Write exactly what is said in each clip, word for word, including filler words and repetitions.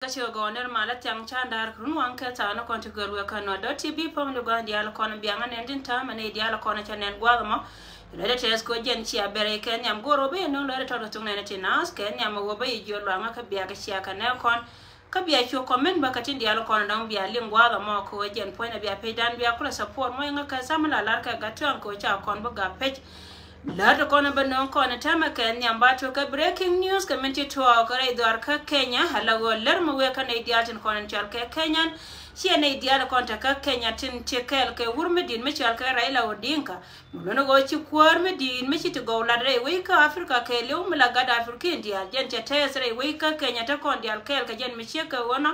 Kä ci gɔɔn nir malä thiaŋ ca nda̱r kɛ run waŋ kɛ thaak ni kɔn ti gör wek kä nɔ dɔ̱ ti bi pɔm ni gua̱n diaal kɔn biaŋ anɛn din ta̱a̱m anɛy diaal kɔn ca nɛn gua̱a̱th mɔ. Lɔcdä tɛth kɛ jɛn cia bɛrɛ kɛ nhiam go̱r wä bä yɛ nöŋ lɔcdä tɔt kɛ thuk nɛn ti naath kɛ nhiam wä bä yɛ jiö luaŋä kä bia kɛ cia kɛ nɛ kɔn. Kä bia cu kɔmin bä kɛ tin diaal kɔn dɔ̱ŋ bia liŋ gua̱a̱th mɔ kɛ wä jɛn puɔ̱nydä bia pec dan bia kulɛ support mɔ iŋä kɛ tha̱a̱m la lar kɛ gat tuaŋ kɛ wä ca kɔn bä gap pec. Lät kɔn bä nöŋ kɔn tɛmɛ kɛ nhiam ba tuɔk kɛ breaking news kɛ min ti tuɔɔk kɛ rɛy dhuar kä Kenya. Ala ɣöö lär mi wee kä nɛy diaal tin kɔn in cɔal kɛ Kenyan. Ciɛ nɛy diaal kɔn te kä Kenya tin ti kɛɛl kɛ wur mi di̱t mi cɔal kɛ Raila Odinga. Mi luni ɣöö ci kuäär mi di̱i̱t mi ci ti gɔw lat rɛy wec kä Africa kɛɛliw mi la gat African diaal jɛn cɛ tɛɛth rɛy wec kä Kenya te kɔn diaal kɛɛl kɛ jɛn mi ciek kɛ ɣöö nɔ.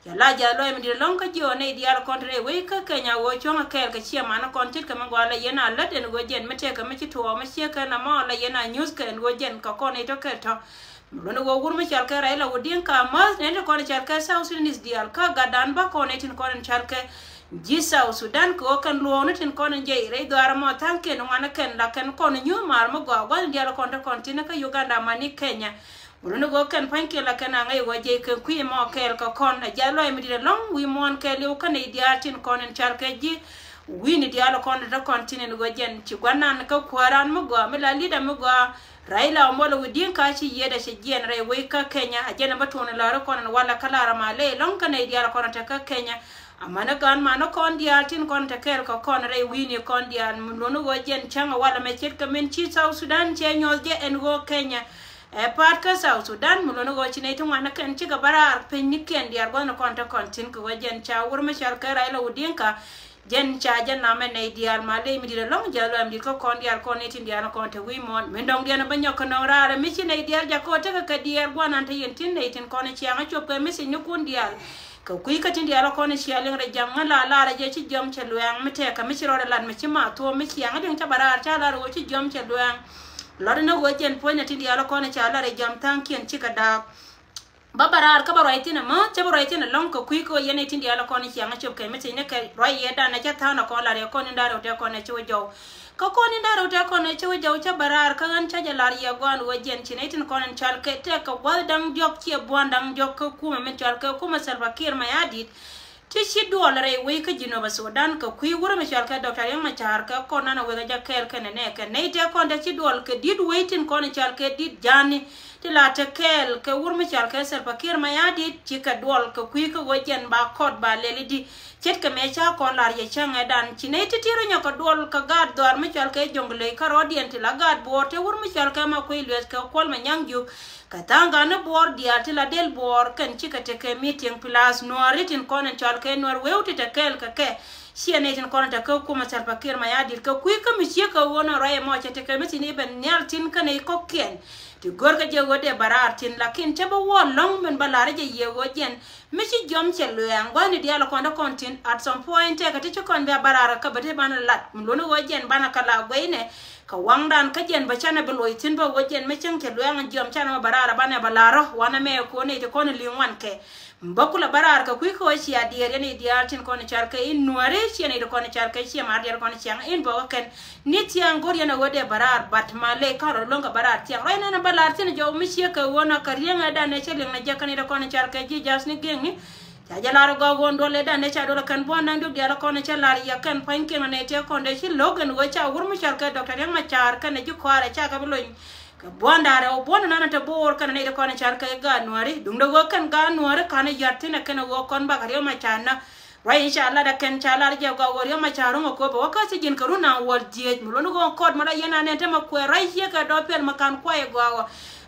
Cɛ la jath luɔi mi di̱t ɛlɔ̱ŋ kä ji̱ ɣɔn nɛy diaal kɔn te rɛy wec kä Kenya ɣöö cuɔ̱ŋ a kɛɛl kɛ ciɛ man kɔn tit kɛ mi gɔaa la yɛn a lät ɛn ɣöö jɛn mi tɛkɛ mi ci tuɔɔk mi ciek kɛ na mɔ la yɛn a nyuth kɛ ɛn ɣöö jɛn kɛ kɔn nɛy tɔ kɛl tɔ. Mi luɔ̱ni ɣöö wur mi cɔal kɛ Raila Odinga ka mäth nɛn ti kɔn cɔal kɛ South Sudanese diaal kä gatdan bä kɔn nɛy tin kɔn cɔal kɛ ji̱ South Sudan kɛ ɣöö kɛn luɔ̱ɔ̱kni tin kɔn jɛ rɛy dhuaar mɔ tha̱a̱ŋkiɛn ŋuan kɛn la kɛn kɔn nyuuth maar mi gɔaa gua̱thni diaal kɔn te kɔn tin kä Uganda mani Kenya. Wuluni ɣöö kɛn pua̱nykiɛn la kɛn a ŋäc ɣöö jɛy kɛn kui̱ mɔ kɛɛl kɛ kɔn a jath luɔi mi di̱t ɛlɔ̱ŋ wi̱i̱ muɔ̱ɔ̱n kɛɛliw kä nɛy diaal tin kɔn in cɔal kɛ ji̱ wi̱i̱ni diaal kɔn te kɔn tin in ɣöö jɛn ci gua̱nan kä kuääran mi gɔaa mi la li̱da mi gɔaa. Raila Amolo Odinga ci yiëëdɛ ci jiɛn rɛy wec kä Kenya a jɛn a bä tuɔɔni lääri kɔn in walɛ kä lar a ma ley ɛlɔ̱ŋ kä nɛy diaal kɔn te kä Kenya. Amäni gän mani kɔn diaal tin kɔn te kɛɛl kɛ kɔn rɛy wi̱i̱ni kɔn diaal mi luɔ̱ni ɣöö jɛn cäŋ a walɛ mɛ ce̱tkɛ min ci South Sudan cɛ nyuɔ̱th jɛ ɛn ɣöö Kenya. Ɛ pa̱a̱t kä South Sudan mi luɔ̱ni ɣöö ci nɛy ti ŋuan ni kɛn cikɛ bä raar piny ni kiɛn diaal gua̱thni kɔn te kɔn tin kɛ ɣöö jɛn ca wur mi cɔal kɛ Raila Odinga. Jɛn ca jɛ namɛ nɛy diaal ma ley mi di̱t ɛlɔ̱ŋ jath luɔi mi di̱t kä kɔn diaal kɔn nɛy tin diaal kɔn te wi̱i̱ muɔ̱ɔ̱n min dɔ̱ŋ diɛn bä nyɔk kɛ nöŋ raar mi ci nɛy diaal jakä tekɛ kɛ diaal gua̱nan te yɛn tin nɛy tin kɔn ciaŋä cop kɛ mi thinynikun diaal. Kɛ kui̱ kä tin diaal kɔn cia liŋ rɛ ja̱ŋ ŋä la lar jɛ ci jiɔm cɛ luɛɛŋ mi tɛɛkä mi ci rɔɔdɛ lat mi ci ma thuɔ̱ɔ̱m mi ciaŋä diɛŋ ca bä raar ca lar ɣöö ci jiɔm cɛ luɛɛŋ. Lɔt ni ɣöö jɛn puɔ̱nynɛ tin diaal kɔn ca lar jɛ jiɔm tha̱a̱ŋkiɛn cikɛ daak. Ba bä raar kä bä ruac thi̱n ɛmä cä bä ruac thi̱n ɛlɔ̱ŋ kɛ kui̱ kä yɛn ɛ tin diaal kɔn ciaŋ cop kɛ mi thi̱n ni kɛ ruac yɛ dan ɛ cä tha̱a̱n ɛ kɔn lar yɛ kɔn in da̱r rɛw tɛ kɔn ɛ ci wä jɔw. Kä kɔn in da̱r rɛw tɛ kɔn ɛ ci wä jɔw cä bä raar kä ɣän cä jɛ lar yɛ gɔaan wä jiɛn ci nɛ tin kɔn in cɔal kɛ tɛk kɛ gua̱th da̱ŋ diɔ̱k ciɛ buɔ̱n da̱ŋ diɔ̱k kä kumɛ min cɔal kɛ kumɛ Salva Kiir Mayardit. Ti ci duɔl rɛy wec kä Jinub Sudan kɛ kui̱ wurɛ mi cɔal kɛ Doctor Riek Machar kɛ kɔn nan a wekɛ jɛ kɛɛl kɛnɛ nɛ kɛ nɛy tɛ kɔn tɛ ci duɔl kɛ di̱t wec tin kɔn cɔal kɛ di̱t ja̱a̱ni. Ti la te kɛɛl kɛ wur mi cɔal kɛ Salva Kiir Mayardit ci kɛ duɔl kɛ kui̱ kä wec jɛn ba kɔt ba lɛl i̱di. Ce̱tkɛ mɛ ca kɔn lar yɛ cäŋɛ dan ci nɛy ti ti rɔ nyɔk kɛ duɔl kɛ gaat dhɔaar mi cɔal kɛ Jonglei kä rɔɔdiɛn ti la gaat Buɔɔr te wur mi cɔal kɛ Makuei Lueth kɛ Kuɔl Manyaŋ Juuk. Kɛ tha̱a̱ŋ gat ni Buɔɔr diaal ti la del Buɔɔr kɛn cikɛ tekɛ meeting plus Nuääri tin kɔn in cɔal kɛ Nuäär weu ti te kɛɛl kɛ kɛ. Ciɛ nɛy tin kɔn in te kä kumɛ Salva Kiir Mayardit kɛ kui̱ kä mi ciek kɛ ɣöö nɔ ruac ɛmɔ cɛ tekɛ mi thi̱n i̱ ben nhial thi̱n kä nɛy kɔ̱kiɛn. Ti görkɛ jɛ ɣöö dee bä raar thi̱n lakin cä bä wä lɔ̱ŋ min bä la̱r jɛ yɛ ɣöö jɛn mi ci jiɔm cɛ luɛɛŋ gua̱thni diaal kɔn te kɔn thi̱n at some point tɛkɛ ti ci kɔn bia bä raar kä bä te banɛ lat mi luɔ̱ni ɣöö jɛn banɛ kɛ la guɛcnɛ. Kɛ waŋdan kä jɛn bä canɛ bi luɔc thi̱n bä wä jɛn mi cäŋ cɛ luɛɛŋ jiɔm canɛ mɛ bä raar banɛ bä la̱rä wanɛ mɛ ko̱n nɛy ti kɔn li̱ŋ wan kɛ. Bä kulɛ bä raar kɛ kui̱ kä wä cia diɛɛr yɛn i̱ diaal tin kɔn i̱ car kɛ in Nuääri ciɛ nɛy ti kɔn i̱ car kɛ ciɛ mar diaal kɔn i̱ ciaŋ in bä wä kɛn. Ni thiaŋ go̱r yɛn a wä dee bä raar but ma ley ka̱n rɔ lo̱ŋ kɛ bä raar thiaŋ ruac nɛn a bä la̱r thi̱n jɔw mi ciek kɛ ɣöö nɔ kɛ riäŋ ɛ dan ɛ cä liŋ nɛ jɛ kɛn i̱ ti kɔn i̱ car kɛ ji̱ ja̱th ni gi̱eŋni. Ca jɛ lar gɔaa ɣöö duɔl ëëdan ëë ca duɔl ɛ kɛn buɔ̱n da̱ŋ diɔ̱k diaal ɛ kɔn ɛ cä lar yɛ kɛn pua̱nykiɛn ɛ nɛy tëë kɔn dee ci lo̱k ɛn ɣöö ca wur mi cɔal kɛ Doctor Riek Machar kɛn ɛ ji̱ kɔaar ɛ ca kɛ bi lony. Kɛ buɔ̱n da̱a̱r ɛ wä buɔ̱n ɛ nan ɛ te bo̱o̱r kɛn ɛ nɛy tëë kɔn ɛ cɔal kɛ gaat Nuääri duundɛ ɣöö kɛn gaat Nuääri ka̱n ɛ yɔ̱a̱t thi̱n ɛ kɛn ɛ ɣöö kɔn bakɛ Riek Machar nä. Ruac in ca lat ɛ kɛn ca lar jɛ gɔaa ɣöö Riek Machar ro̱ŋ ɛ köpɛ wä kä thi̱ji̱n kɛ run naŋ wäl dhieec mi luɔ̱n ɣöö kɔɔt mɔ la yɛn anɛn te mɛ kuɛɛr ruac ciek kɛ dɔɔp piɛl mɛ ka̱n kuay ɛ gɔaa ɣöö.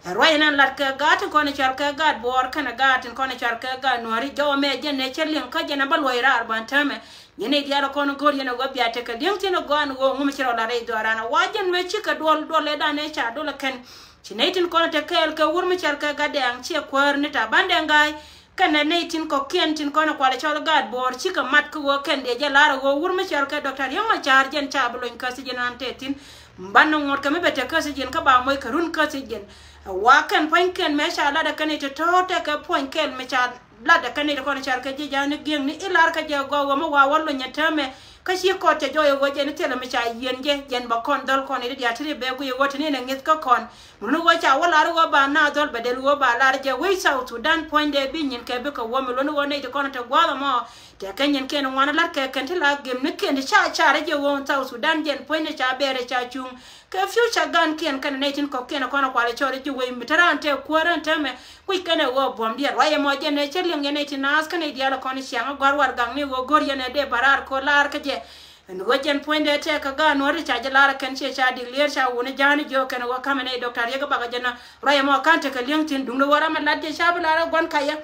Ɛ ruac ɛn lat kɛ gaat tin kɔn ɛ cɔal kɛ gaat Buɔɔr kɛnɛ gaat tin kɔn ɛ cɔal kɛ gaat Nuääri jɔwä mɛ jɛn ɛ cä liŋ kä jɛn ɛ bä luɔ̱c raar ban täämɛ. Yɛn ɛ diaal ɛ kɔn go̱o̱r yɛn ɛ wä bia tekɛ li̱eŋ thi̱n ɛ gɔaa ɛn ɣöö ŋu mi ci rɔ lat rɛy dhɔaaran ɛ wa jɛn mɛ cikɛ duɔl duɔl ëëdan ëë ca duɔl ɛ kɛn. Ci nɛy tin kɔn ɛ te kɛɛl kɛ wur mi cɔal kɛ Gatdɛɛŋ ciɛ kuäär ni Taban Deng Gai. Kɛnɛ nɛy tin kɔ̱kiɛn tin kɔn ɛ kualɛ cɔl gaat Buɔɔr cikɛ mat kä ɣöö kɛn dee jɛ lar ɛ ɣöö wur mi cɔal kɛ Doctor Riek Machar jɛn ca bi lony kä thi̱ji̱n an tëë thi̱n. Banɛ ŋot kɛ mi bɛ te kä thi̱ji̱n kä ba moc kɛ run kä thi̱ji̱n. Ɛ wa kɛn pua̱nykiɛn mëë ca lat ɛ kɛn i̱ te tɔ̱ɔ̱t tɛkɛ puɔ̱ny kɛl mi ca lat ɛ kɛn i̱ te kɔn ɛ car kɛ ji̱ ja̱a̱n ni gi̱eŋni i̱ lar kɛ jɛ gɔaa ɣöö mi wa wä lony ɛ täämɛ. Kä ci kɔt cɛ jɔɔc ɛ ɣöö jɛn i̱ thilɛ mi ca yieen jɛ, jɛn bɛ kɔn dhɔl kɔn i̱ di diaal ti ri bɛ guic ɛ ɣöö te ni nɛ ŋi̱th kä kɔn. Mun ni ɣöö ca wä lar ɣöö ba na dhɔl bɛ del ɣöö ba lar jɛ wec South Sudan puɔ̱nydɛ bi nyin kɛ bikɛ wä mi luɔ̱n ɣöö nɛy ti kɔn te gua̱a̱th ɛmɔ. Tɛkɛ nyin kiɛn ŋuan lat kɛ kɛn ti la gem ni kiɛn ti ca car jɛ ɣöö South Sudan jɛn puɔ̱nydɛ ca bɛɛr ca cuŋ. Kɛ future gan kiɛn kɛn nɛy tin kɔ̱kiɛn kɔn kualɛ cɔɔr ji̱ wec mi te raan te kuäär ɛn täämɛ. Kui̱c kɛn ɛ ɣöö buɔ̱m diɛɛr ruac ɛmɔ jɛn ɛ cä liŋ yɛn nɛy ti naath kä nɛy diaal kɔn ciaŋ ɛ gua̱r warɛgakni ɣöö go̱r yɛn ɛ dee bä raar ko̱ laar kä jɛ. Ɛn ɣöö jɛn puɔ̱nydɛ tɛk kä gaat nuɔ̱ɔ̱ri ca jɛ laar ɛ kɛn ciɛ ca dik lier ca wuni ja̱a̱ni jiök kɛn ɛ ɣöö ka̱mɛ nɛy doctor Riek ɛ bakɛ jɛn ɛ ruac ɛmɔ ka̱n tekɛ liŋ thi̱n duundɛ ɣöö ram ɛ lat jɛ ca bi laar ɛ gua̱n kayɛ.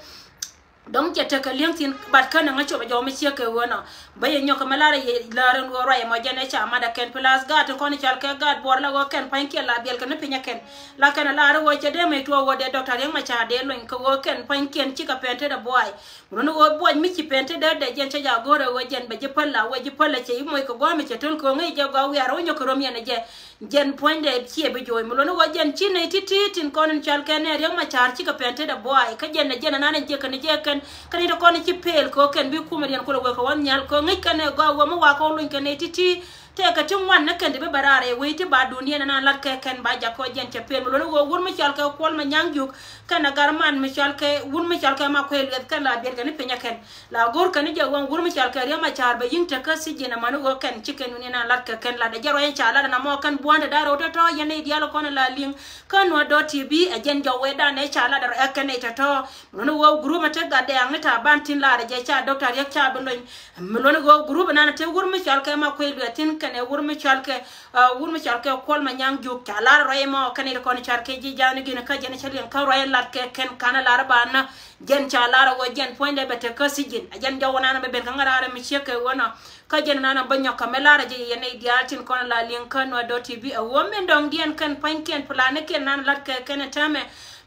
Dɔ̱ŋ cɛ tekɛ li̱eŋ thi̱n, but kä näŋä cop ɛ jɔw mi ciek kɛ ɣöö nɔ. Bä yɛ nyɔk kɛ mi lar ɛ yɛ lär ɛn ɣöö ruac ɛmɔ jɛn ɛ ca mat ɛ kɛn, plus gaat tin kɔn i̱ cɔal kɛ gaat buɔr la ɣöö kɛn pa̱nykiɛn la biɛl kɛ ni piny ɛ kɛn. La kɛn ɛ lar ɛ ɣöö cɛ dee mec tuɔɔk ɣöö dee doctor Riek Machar dee lony kɛ ɣöö kɛn pa̱nykiɛn cikɛ pɛn tetdɛ buay. Mun ni ɣöö buɔc mi ci pɛn tetdɛ dee jɛn cɛ ja go̱o̱r ɛ ɣöö jɛn bɛ ji̱ päl la wee ji̱ päl la cɛ i̱ moc kɛ gua̱a̱m i̱ cɛ töl kɛ ɣöö ŋäc jɛ gɔaa wiaar ɣöö nyɔk kɛ röm yɛn ɛ jɛ. Jɛn puɔ̱nydɛ ciɛ bi jo̱o̱c mi luɔ̱n ɣöö jɛn ci nɛy ti̱ti̱ tin kɔn in cɔal kɛ nɛy Riek Machar cikɛ pɛn tetdɛ buay, kä jɛn ɛ jɛn ɛnan in jiɛk kɛn jiɛk kɛn. Kä nɛy ti kɔn in ci pel kɛ ɣöö kɛn bi kumɛ diɛn kulɛ wek kɛ wä nhial kɛ ɣöö ŋäc kɛn ɛ gɔaa ɣöö mi wakɛ wä luny kɛ nɛy ti̱ti̱. Tëëkɛ ti ŋuan ni kɛn ti bi bɛ raar ɛ wec ti ba duundiɛn ɛnan lat kɛ kɛn ba jak kɛ ɣöö jɛn cɛ pel mi luɔ̱n ɣöö wur mi cɔal kɛ Kuɔl Manyaŋ Juk kɛn ɛ gar man mi cɔal kɛ wur mi cɔal kɛ Makuei Lueth kɛn la biɛt kɛ ni piny ɛ kɛn. La go̱r kɛn i̱ jɛ ɣöö wur mi cɔal kɛ Riek Machar bɛ yi̱ŋ tekɛ sijin amäni ɣöö kɛn ci kɛn wuni na lat kɛ kɛn lat ɛ jɛ ruac in ca lat ɛn amɔ kɛn bua̱a̱n te da̱r ɣöö tɔ̱tɔ̱ yɛn nɛy diaal kɔn la li̱ŋ. Kä Nuer dot T V ɛ jɛn jɔw wee dan ɛ ca lat ɛ kɛn nɛy tɔ̱tɔ̱. Mi luɔ̱n ɣöö gurup ɛ te gat dɛɛŋ ni ta̱a̱ ban tin lar ɛ jɛ ca doctor Riek ca bi lony. Mi luɔ̱n ɣöö gurup ɛnan ɛ te wur mi cɔal kɛ Makuei Lueth thi̱n kɛn ɛ wur mi cɔal kɛ, ah, wur mi cɔal kɛ Kuɔl Manyaŋ Juk ca lar ruac ɛmɔ kɛn nɛy ti kɔn cɔal kɛ ji̱ ja̱a̱ni gin kä jɛn cä liŋ kä ruac in lat kɛ kɛn ka̱n ɛ lar ɛ ba nä. Jɛn ca lar ɛ ɣöö jɛn puɔ̱nydɛ bɛ tek kä sijin. Ɛ jɛn jɔw ɛ nan ɛ bɛ ben kä ŋäraar ɛ mi ciek kɛ ɣöö nɔ. Kä jɛn ɛ nan ɛ bä nyɔk kä mi lar ɛ jɛ yɛn nɛy diaal tin kɔn la liŋ kä Nuer dot T V ɛ ɣöö min dɔ̱ŋdiɛn kɛn pa̱nykiɛn plan ni kiɛn nan lat kɛ kɛn ɛ täämɛ.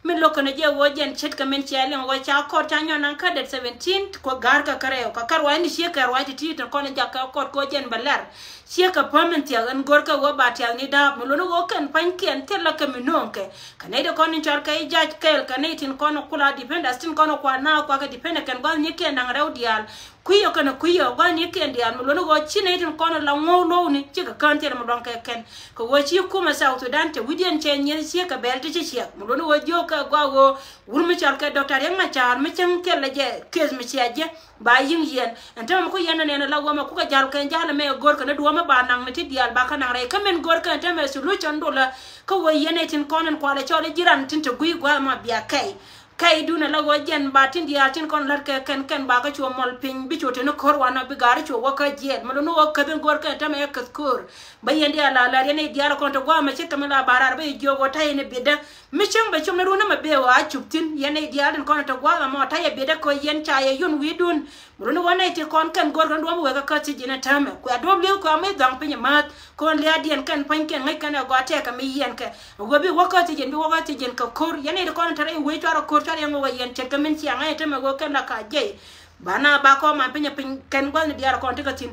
Min lo̱k kɛn ɛ jɛ ɣöö jɛn ce̱tkɛ min cia liŋ ɣöö ca kɔt ca nyɔn naŋ kä det seventeen kɛ ga̱r kɛ kärɛw kɛ kɛ ruac ni ciek kɛ ruac ti̱ti̱ tin kɔn ɛ jak kɛ kɔt kɛ ɣöö jɛn bɛ lɛr. Ciek kɛ päm min thia̱k ɛn go̱r kɛ ɣöö ba thia̱k ni da̱a̱p mi luɔ̱n ɣöö kɛn pa̱nykiɛn thil la kɛ mi nööŋkɛ. Kɛ nɛy ti kɔn in cɔal kɛ i̱ jac kɛɛl kɛ nɛy tin kɔn in kula defenders tin kɔn in kual na kuakɛ defender kɛn gua̱th ni kiɛn naŋ rɛw diaal. Kui̱ ɔ kɛnɛ kui̱ ɔ gua̱n ni kiɛn diaal mi luɔ̱n ɣöö ci nɛy tin kɔn in la ŋuɔ̱k luɔ̱kni cikɛ kään thil mi luɔ̱ŋ kɛ kɛn. Kɛ ɣöö ci kumɛ South Sudan cɛ wi̱cdiɛn cɛ nyieth ciek kɛ bɛɛl ti ci ciɛk mi luɔ̱n ɣöö jiök kɛ gɔaa ɣöö wur mi cɔal kɛ Doctor Riek Machar mi cäŋ thil la jɛ case mi cia jɛ. Ba yi̱ŋ yɛn ɛn täämɛ mi ku yɛn nɛn la wä mɛ kukɛ ja̱l kɛn ja̱l mɛ go̱r kɛn duɔ̱ɔ̱mɛ ba naŋ ni ti diaal ba kä naŋ rɛy kä min go̱r kɛn täämɛ solution dolä. Kä wä yɛn ɛ tin kɔn in kualɛ cɔl i̱ ji̱ ran tin te gui̱i̱ gua̱a̱th ma bia kɛy. Kɛy dun ɛ la wä jɛn ba tin diaal tin kɔn la̱t kɛ kɛn kɛn ba kä cuɔ mɔl piny bi cuɔ te ni ko̱r wanɔ bi ga̱r cuɔ wä kä jiɛɛl mi luni wä käth in go̱r kɛn täämɛ ɛ käth ko̱r. Bä yɛn diaal la la̱r yɛn i̱ diaal kɔn te gua̱a̱th mɛ ce̱tkɛ mi la ba raar bä i̱ jiök wä ta̱yɛ ni bi̱dä. Mi cäŋ bɛ cop ni run ni mɛ bee ɣɔaa cup thi̱n yɛn nɛy diaal tin kɔn tɛ gua̱a̱th ɛmɔ ta̱yɛ biɛt ɛ kä yɛn ca yɛ yun wi̱i̱dun. Mi run ni wä nɛy ti kɔn kɛn go̱r kɛn duɔ̱ɔ̱p wek kä kä thiec ji̱n ɛ täämɛ kuɛ duɔ̱ɔ̱p li̱eth kuɛ mi dhɔaŋ piny ɛ määth. Kɔn lia̱a̱ diɛn kɛn pa̱ny kɛn ŋäc kɛn ɛ gɔaa tɛɛkɛ mi yɛn kɛ. Wee bi wä kä thiec ji̱n bi wä kä thiec ji̱n kɛ ko̱r yɛn nɛy ti kɔn tɛ rɛy wec cuarɛ ko̱r cuarɛ yɛn ŋök ɛ yɛn ce̱tkɛ min cia ŋäc ɛ täämɛ wek kɛn la ka jiɛc. Ba na ba kɔn man piny ɛ piny kɛn gua̱thni diaal kɔn tekɛ thi̱n.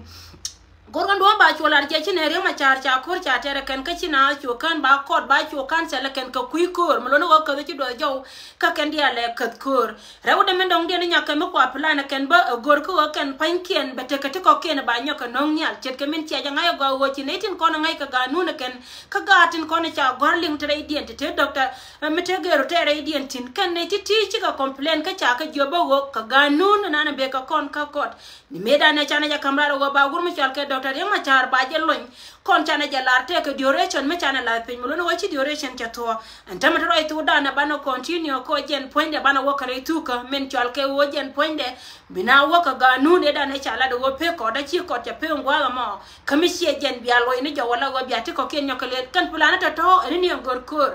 Go̱r kɛn duɔ̱ɔ̱p ba cuɔ lar jɛ ci nɛ Riek Machar ca ko̱r ca tɛrɛ kɛn kä ci na cuɔ kään ba kɔt ba cuɔ kään thɛlɛ kɛn kɛ kui̱ ko̱r mi loni wä käth ci duɔth jɔw. Kä kɛn diaal lɛ käth ko̱r rɛwdɛ min dɔ̱ŋdiɛn ni nyakɛ mi kua plan kɛn bä ɛ go̱r kä wä kɛn pa̱nykiɛn bɛ tekɛ ti kɔ̱kiɛn ba nyɔk kɛ no̱o̱ŋ nhial ce̱tkɛ min cia jɛ ŋa̱c ɛ gɔaa wä ci nɛy tin kɔn ɛ ŋa̱c kɛ ga̱a̱nun kɛn. Kä ga̱a̱ tin kɔn ɛ ca gɔ̱a̱r liŋ te rɛydiɛn ti te doctor mi te gɛɛr ɔ te rɛydiɛn tin kɛn nɛy ti ti cikɛ complain kä ca kɛ jiɔp bä ɣöö kɛ ga̱a̱nun nan ɛ bek kɛ kɔn kä kɔt. Ni mëëdan ɛ canɛ jɛ ka̱m raar ɛ ɣöö ba wur mi cɔal kɛ Doctor Riek Machar ba jɛ lony. Kɔn canɛ jɛ lar tëëkɛ duration mi canɛ la̱th piny mi luɔ̱n ɛ ɣöö ci duration cɛ thuɔ̱ɔ̱. Ɛn täämɛ te ruac thukdan ɛ banɛ continue kɛ ɣöö jɛn puɔ̱nydɛ banɛ wä kɛ rɛy thuk kä min cɔal kɛ ɣöö jɛn puɔ̱nydɛ. Bi na wä kɛ ga̱a̱nun ëëdan ɛ ca lat ɛ ɣöö pek kɔt a ci kɔt cɛ pek in gua̱a̱th ɛmɔ. Kä mi ciɛ jɛn bia luɔ̱c ni jɔw wala ɣöö bia ti kɔ̱kiɛn nyɔk kɛ leth kɛn plan tɔ̱tɔ̱ ɛn ni ni ɛn go̱r ko̱r.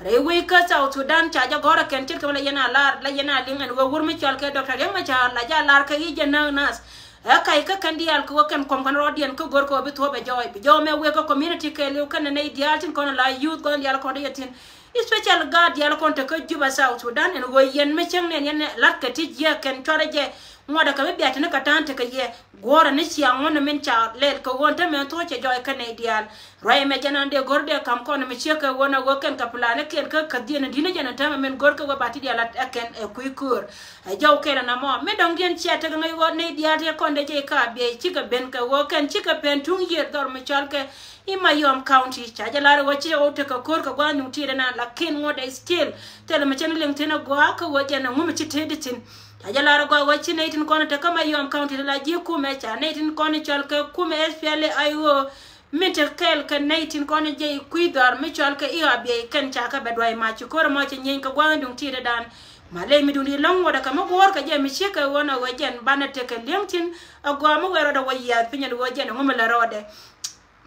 Rɛy wec kä South Sudan ca jɛ gɔ̱rä kɛn ce̱tkɛ mi la yɛn a lar la yɛn a liŋ ɛn ɣöö wur mi cɔal kɛ Doctor Riek Machar la jɛ a lar kɛ i̱ jɛ näk nath. Ɛ kac kä kɛn diaal kɛ ɣöö kɛn kɔm kɛn rɔɔdiɛn kä go̱r kɛ ɣöö bi thuɔ̱ɔ̱p ɛ jɔɔc bi jɔw mɛ wek kä community kɛɛliw kɛn nɛy diaal tin kɔn la youth gɔn diaal kɔn yɛ thi̱n. Especial gaat diaal kɔn te kä Juba South Sudan ɛn ɣöö yɛn mi cäŋ nɛn yɛn la̱tkɛ ti jiääk kɛn cuarɛ jɛ. ŋuɔ̱t ɛ kɛ mi bia te ni kɛ ta̱a̱n tekɛ yɛ. Guɔ̱ɔ̱rɛ ni ciaŋ ŋuɔ̱n ni min ca lɛl kɛ ɣöö te mɛn thuɔ̱c cɛ jɔɔy kä nɛy diaal. Ruac ɛmɛ jɛn an dee go̱r dee ka̱m kɔn mi ciek kɛ ɣöö na ɣöö kɛn kɛ plan ni kiɛn kä kädhiɛn di̱n ni jɛn an täämɛ min go̱r kɛ ɣöö ba ti diaal ɛ kɛn ɛ kui̱ köör. Ɛ jɔw kɛl ɛn amɔ mi dɔ̱ŋ diɛn cia tekɛ ŋäc ɣöö nɛy diaal ti kɔn dee jɛ i̱ ka biɛy cikɛ ben kɛ ɣöö kɛn cikɛ ben tuŋ yiër dhɔr mi cɔal kɛ i̱ Mayom County. Ca jɛ lar ɣöö ci ɣöö tekɛ ko̱r kɛ gua̱a̱th nuŋ ti̱i̱t ɛnan lakin ŋuɔ̱t ɛ still thilɛ mi cɛ ni liŋ thi̱n ɛ gua̱a̱ kä ɣöö jɛn ɛ ŋum ci tëëdi thi̱n. Ca jɛ lar ɛ gɔaa ɣöö ci nɛy tin kɔn te kä Mayom County ti la ji̱ kumɛ ca nɛy tin kɔn cɔal kɛ kumɛ S P L A I O. Min te kɛɛl kɛ nɛy tin kɔn jɛ i̱ kui̱ dhɔr mi cɔal kɛ i̱ a biɛy kɛn ca kɛ bɛ duay mac ci ko̱r ɛmɔ cɛ nyieny kɛ gua̱a̱th duŋ ti̱i̱t ɛ dan. Ma ley mi duŋ di lɔ̱ŋ ŋuɔ̱t ɛ kɛ mi guɔ̱ɔ̱r kɛ jɛ mi ciek kɛ ɣöö na ɣöö jɛn banɛ tekɛ li̱eŋ thi̱n ɛ gɔaa mi wee rɔɔdɛ wä yiath piny ɛn ɣöö jɛn ɛ ŋum ɛ lɛ rɔɔdɛ.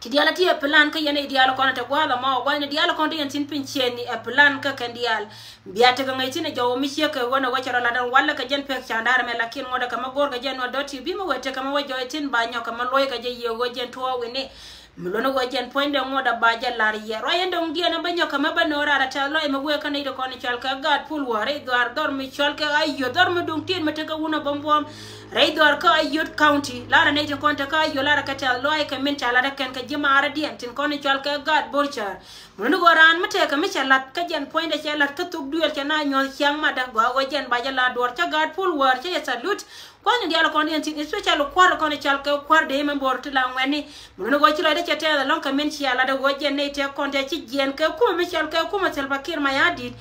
Ti diaal a ti ɛ plan kä yɛn i̱ diaal kɔn ɛ te gua̱a̱th ɛmɔ gua̱a̱th ni diaal kɔn ti yɛn thi̱n piny ciëëni ɛ plan kä kɛn diaal. Bia tekɛ ŋäc thi̱n ɛ jɔw mi ciek kɛ ɣöö na ɣöö cɛ rɔ lat ɛn walɛ kɛ jɛn pek ca da̱r ɛmɛ lakin ŋuɔ̱t ɛ kɛ mi go̱o̱r kɛ jɛn nuɔt dɔ̱t ti bi mi wee tekɛ mi wä jɔɔy thi̱n ba nyɔk kɛ mi lo̱c kɛ jɛ yiëë ɣöö jɛn tuɔɔk wi̱ni. Mi luɔ̱n ɣöö jɛn puɔ̱nydɛ ŋuɔ̱t ɛ ba jɛ la̱r yɛ ruac ɛn dɔ̱ŋ diɛn ɛn bä nyɔk kɛ mi bä no̱o̱r raar ɛ tɛth lɔc mi wëë kä nɛy ti kɔn cɔal kɛ gaat pul wä rɛy dhuaar dhɔr mi cɔal kɛ Ayod dhɔr mi duŋ tiet mi tekɛ wun ɛ buɔ̱m buɔ̱m. Rɛy dhuaar kä Ayod County lar ɛ nɛy ti kɔn te kä Ayod lar ɛ kɛ tɛth lɔaac kɛ min ca lat ɛ kɛn kɛ ji̱ maarä diɛn tin kɔn cɔal kɛ gaat Borcar. Mun ni ɣöö raan mi tëëkɛ mi cɛ lat kä jɛn puɔ̱nydɛ cɛ lat kä thuk duëël cɛ na nyuɔ̱th ciaŋ matdä gɔaa ɣöö jɛn ba jɛ lat duɔ̱ɔ̱r cä gaat pul wäär cä yɛ thalut. Kuäär ni diaal kɔn yɛn thi̱n especially kuäär kɔn cɔal kɛ kuäär dee mɛ bo̱r ti la ŋuɛ̈tni. Mun ni ɣöö ci lɔcdä cɛ tɛth ɛlɔ̱ŋ kɛ min cia lat ɣöö jɛn nɛy tëë kɔn tëë ci jiɛɛn kɛ kumɛ mi cɔal kɛ kumɛ Salva Kiir Mayardit.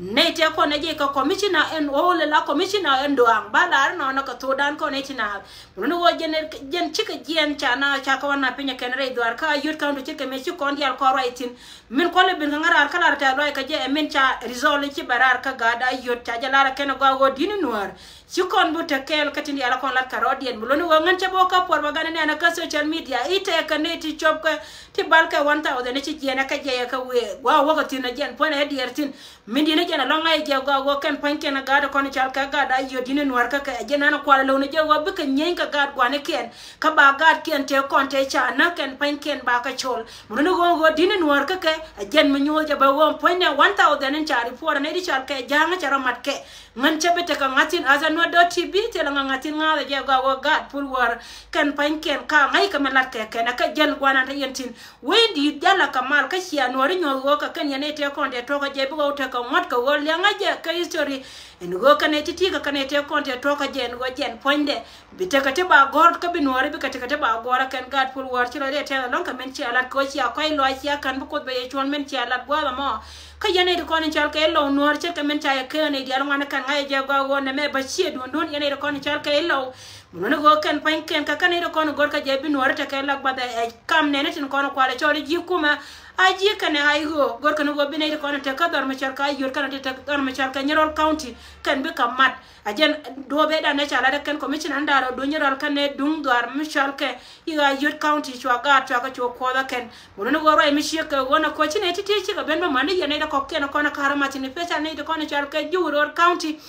Nɛy tëë kɔn ɛ jɛ kɛ commissioner ɛn ɣöö lɛ la commissioner ɛn doaŋ ba lar nɔnɔ kɛ thokdan kɔn ɛ ti naath. Mun ni ɣöö jɛn, jɛn cikɛ jiɛɛn ca na ca kɛ wä na piny ɛ kɛn rɛy dhuaar kä Ayod County cikɛ mëë ci kɔn diaal kɔn ruac thi̱n. Min kualɛ ben kɛ ŋa̱ raar kä lar tɛth lɔaac kɛ jɛ ɛ min ca result ci bɛ raar kä gaat Ayod ca jɛ lar ɛ kɛn ɛ gɔaa ɣöö di̱t ni nuäär. Ci kɔn bi te kɛɛl kä tin diaal kɔn lat kɛ rɔɔdiɛn. Mun ni ɣöö ŋän cä bä wä kä propaganda nɛɛnɛ kä social media i̱ tɛɛkɛ nɛy ti cop kɛ ti bal kɛ one thousand ci jiɛɛn ɛ kɛ jɛ yɛ kɛ wëë gua̱a̱ wäkɛ thi̱n ɛ jɛn puɔ̱nɛ ɛ diɛɛr thi̱n. Min di̱n ni jɛn ɛlɔ̱ŋ a jɛ gɔaa ɣöö kɛn pa̱nykiɛn ɛ gaat kɔn cɔal kɛ gaat Ayod di̱n ni nuäär kä kɛ ɛ jɛn ɛn kualɛ lo̱w ni jɛ ɣöö bikɛ nyieny kɛ gaat gua̱nikiɛn. Kä ba gaatkiɛn tëë kɔn tëë ca näk kɛn pa̱nykiɛn ba kɛ col. Mun ni ɣöö ɣöö di̱n ni nuäär kä kɛ ɛ jɛn mi nyuɔ̱th jɛ bä ɣöö puɔ̱nydɛ one thousand in ca report ɛ nɛy ti cɔal kɛ ja̱a̱ŋ cɛ rɔ mat kɛ. Ŋän cä bi tekɛ ŋa̱thi̱n as a nuäär dɔ̱t ti bi thilɛ ŋa̱ ŋa̱thi̱n ŋa̱a̱th ɛ jɛ gɔaa ɣöö gaat pul wäär kɛn pa̱nykiɛn ka ŋäc kɛ mi lat kɛ kɛn ɛ kɛ jäl gua̱a̱r nan te yɛn thi̱n. Wec di̱i̱t jal a kɛ mal kä cia nuɔ̱ɔ̱ri nyuɔ̱th ɣöö kɛ kɛn yɛn nɛy tëë kɔn tëë tuɔ̱k kɛ jɛ bikɛ wä tekɛ ŋuɔ̱t kɛ ɣöö liɛŋä jɛ kä history. Ɛn ɣöö kɛn nɛy ti̱ti̱ kɛ kɛn nɛy tëë kɔn tëë tuɔ̱k kɛ jɛ ɛn ɣöö jɛn puɔ̱nydɛ bi tekɛ ti ba gɔ̱r kä bi nuɔ̱ɔ̱ri bikɛ tekɛ ti ba gɔ̱r ɛ kɛn gaat pul wäär ci lɔcdɛ tɛth ɛlɔ̱ŋ kɛ min cia lat kɛ ɣöö cia kɔc lɔaac cia ka̱n bi Kuoth bɛ yɛ cuɔ̱n min cia lat gua̱a̱th ɛmɔ. Kä yɛn nɛy ti kɔn in cɔal kɛ i̱ Lɔw nuɔ̱ɔ̱r ce̱tkɛ min ca yɛ kɛn nɛy diaal ŋuan kɛn ŋa̱c ɛ jɛ gɔaa ɣöö nɛmɛ bä cië duundun yɛn nɛy ti kɔn in cɔal kɛ i̱ Lɔw. Mun ni ɣöö kɛn pa̱nykiɛn kɛ kɛn nɛy ti kɔn in go̱rkɛ jɛ bi nuɔ̱ɔ̱ri tekɛ lak bath ɛ kam nɛni tin kɔn in kualɛ cɔl i̱ ji̱ kumɛ. A ji̱ kɛn ɛ a i̱ ɣöö go̱rkɛ ni ɣöö bi nɛy ti kɔn in te kä dhɔr mi cɔal kɛ Ayod kɛn ti te dhɔr mi cɔal kɛ Nyirol County kɛn bikɛ mat. A jɛn duɔ̱ɔ̱p ëëdan ɛ ca lat ɛ kɛn commissioner in da̱r ɔ duŋ Nyirol kɛn ɛ duŋ dhɔr mi cɔal kɛ i̱ Ayod County cua gaat cua kɛ cu kuɔth ɛ kɛn. Mun ni ɣöö ruac mi ciek kɛ ɣöö na kɔc ci nɛy ti̱ti̱ cikɛ ben bä mäni yɛn nɛy ti kɔ̱kiɛn kɔn ɛ ka̱r ɛ math thi̱n especially nɛy ti kɔn in cɔal kɛ Jiw Road County.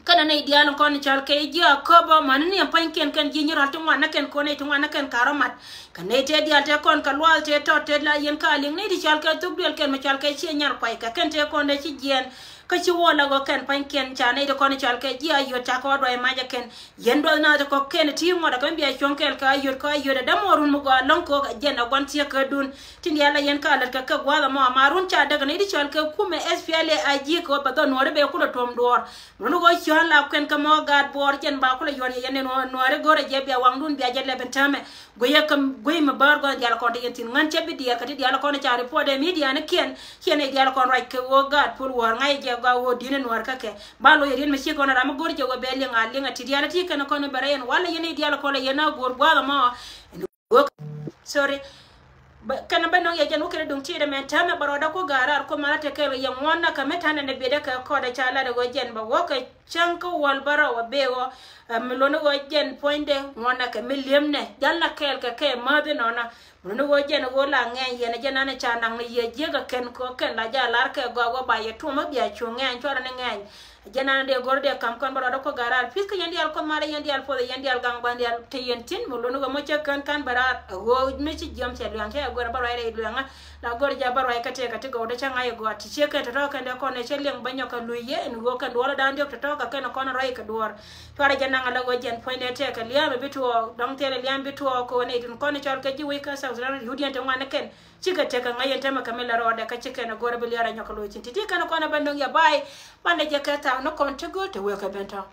Kɛnɛ nɛy diaal in kɔn in cɔal kɛ i̱ ji̱ a köp bä mäni ni ɛn pa̱nykiɛn kɛn ji̱ Nyirol ti ŋuan ni kɛn kɔn nɛy ti ŋuan ni kɛn ka̱r ɛ mat. Kɛ nɛy tëë diaal tëë kɔn kɛ luaal tëë tɔt tëë la yɛn ka liŋ nɛy ti cɔal kɛ thuk duël kɛn mi cɔal kɛ ciɛ nyal kuay kɛ kɛn tëë kɔn dee ci jiɛɛn. Kä ci wä la ɣöö kɛn pa̱nykiɛn ca nɛy ti kɔn in cɔal kɛ ji̱ Ayod ca kɛ wä duay mac ɛ kɛn. Yɛn duɔth naath ti kɔ̱kiɛn ti ŋuɔ̱t ɛ kɛ mi bia cuɔ̱ŋ kɛɛl kɛ Ayod kä Ayod ɛ dämɔ run mi gɔaa lɔ̱ŋ kɛ ɣöö jɛn ɛ gua̱n thiekädun. Tin diaal la yɛn ka lät kɛ kɛ gua̱a̱th ɛmɔ ama run ca däk ɛ nɛy ti cɔal kɛ kumɛ S P L A I G kɛ ɣöö bɛ dhɔr nuɔ̱ɔ̱ri bɛ kulɛ tuɔ̱m duɔ̱ɔ̱r. Mun ɣöö cua̱n la kuɛn kä mɔ gaat buɔɔr jɛn ba kulɛ yuɔ̱r yɛ yɛn ni nuɔ̱ɔ̱ri go̱rɛ jɛ bia waŋdun bia jɛ lɛp in täämɛ. Guiyɛ kä guiy mi bäär gua̱n diaal kɔn ti yɛn thi̱n ŋän cɛ bi diɛɛr kä ti diaal kɔn ca report ɛ midianikiɛn. Ciɛ nɛy diaal kɔn ruac kɛ ɣöö gaat pul wäär ŋa̱c jɛ gɔaa ɣöö di̱n in wäär kä kɛ. Ba loc ɛ riet mi ci kɔn ram mi go̱r jɛ ɣöö bɛ liŋ a liŋ a ti diaal a ti kɛn kɔn bɛ rɛy ɛn walɛ yɛn nɛy diaal kɔn la yɛn a go̱r gua̱a̱th ɛmɔ. Ɛn ɣöö sorry. Kɛn bä nɔŋ yɛ jɛn wä kɛn duŋ ti̱i̱t ɛmɛn täämɛ bä rɔɔdä ku ga̱a̱r raar ku mal a te kɛɛl kɛ yɛ ŋuɔ̱n na kɛ mi ta̱nɛ ni biɛt ɛ kɛ kɔɔdɛ ca lat ɛ ɣöö jɛn bä wä kɛ cäŋ kä wäl bä rɔw ɛ bee ɣöö. Ɛ mi luɔ̱n ɣöö jɛn puɔ̱nydɛ ŋuɔ̱n na kɛ mi li̱emnɛ jal na kɛɛl kɛ kɛ määth inɔnɔ. Mi luɔ̱n ɣöö jɛn ɣöö la ŋɛɛny yɛn ɛ jɛn an ɛ ca naŋ ni yɛ jiäk ɛ kɛn kɛ kɛn la jal lar kɛ gɔaa ɣöö ba yɛ tuɔm ɛ bia cu ŋɛɛny cuarɛ ni ŋɛɛny. Jɛn an dee go̱r dee kam kɔn bä rɔɔdä kɔ ga̱r raar pi̱th kä yɛn diaal Kuoth malɛ yɛn diaal puɔth yɛn diaal gaŋ ban diaal te yɛn tin mi luɔ̱n ɣöö mɔ cɛ kään kään bä raar ɛ ɣöö mi ci jiäm cɛ luɛŋ cɛ ɛ go̱r bä ruac rɛy luɛŋä. La go̱r jɛ bä ruac kä tëëkä ti gɔw dee cä ŋa̱c ɛ gɔaa ti ciek kɛn tɔ̱tɔ̱ kɛn dee kɔn ɛ cä liɛŋ bä nyɔk kɛ luc yɛ ɛn ɣöö kɛn duɔl ɛ daan diɔk tɔ̱tɔ̱. Kɛ kɛn kɔn rɔy kɛ duɔ̱ɔ̱r. Cuarɛ jɛ naŋ ala ɣöö jɛn puɔ̱nydɛ tɛkɛ lia̱a̱mɛ bi tuɔɔk, dɔ̱ŋ thilɛ lia̱a̱m bi tuɔɔk kɛ ɣöö nɛy tin kɔn cɔl kɛ ji̱ wec kä South Sudan, yut yɛn ti ŋuan kɛn. Cikɛ tekɛ ŋäc yɛn tämɛ kɛ mi la rɔɔdɛ kä ci kɛn a go̱rɛ bi lia̱a̱rɛ nyɔk kɛ lo̱c thi̱n. Ti̱ti̱ kɛn kɔn a bä nöŋ yɛ ba̱a̱y, banɛ jɛ kɛ thaak ni kɔn ti gööl te wek kɛ ben tɔ̱.